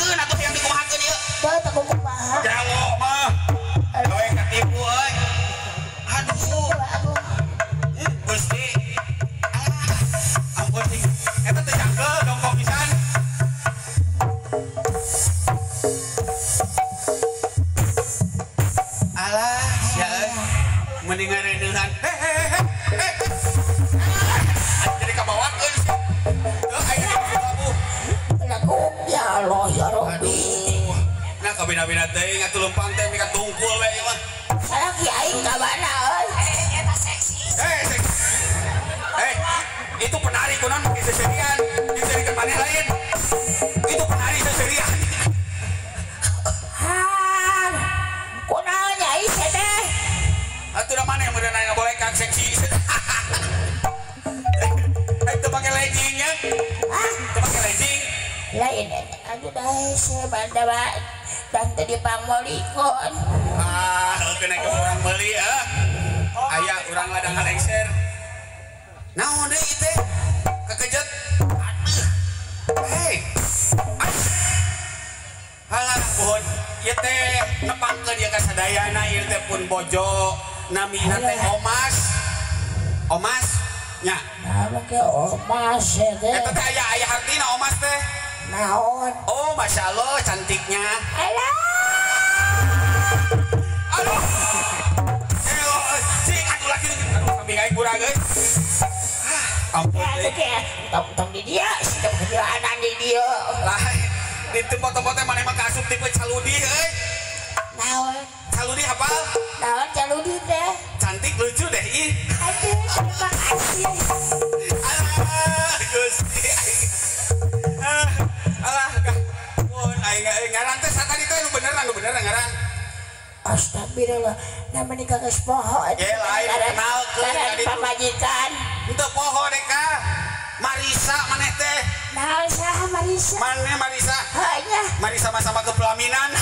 Kumahakeun atuh yang dikumahakeun ieu. Teu teu kumaha. Jawo mah. Gawe katipu euy. Aduh. Gusti. Alah. Ampun sih. Eta teh jangkeul dongkok pisan. Alah, sia euy. Mending ngareuneuhan. Heh. Jadi kabawakeun sia. Teu aing labuh. Ya Allah ya Rabbi. Nah kabina-bina teuing atuh leumpang teh mika tungkul we ieu mah. Salah ki aing ka mana euy? Eta seksi. Seksi. Itu penari kunaon make seserian. Diserikan maneh lain. Itu penari seserian. Han. Kunaon nya ieu teh? Atuh da maneh meureun aya ngabolehkan seksi. Teu make legging nya. Hah? Teu make legging. Lain aduh dah saya banda dan tadi pangmolikon. Ah, kena ke urang meuli ah. Aya urang ladang lengser. Naon deui teh? Kekejet. Aduh. Hei. Halah pohon ieu teh nepangkeun ieu ka sadayana ieu teh pun bojo namina teh Omas. Omas nya. Nah, make Omas teh. Eta teh aya aya hartina Omas teh. Naon? Oh, masya Allah, cantiknya. Alah. Aduh. Cing, aduh lagi. Aduh, kambing aing kurang euy. Ampun. Ya, tong di dia, tong kejalanan di dia. Lah, di tempat-tempat teh maneh mah kaasup tipe caludi euy. Naon? Caludi hafal? Naon caludi teh? Cantik lucu deh ih. Aduh, terima kasih. Alah, Gusti. Alah, pun aing ngaran teh satadi teh nu bener ngaran. Astagfirullah, namanya kagak poho. Ye lain kenalkeun ngaran pamajikan. Henteu poho deka. Marisa maneh teh. Naon saha Marisa? Maneh Marisa. Heuh nya. Marisa sama-sama ke pelaminan.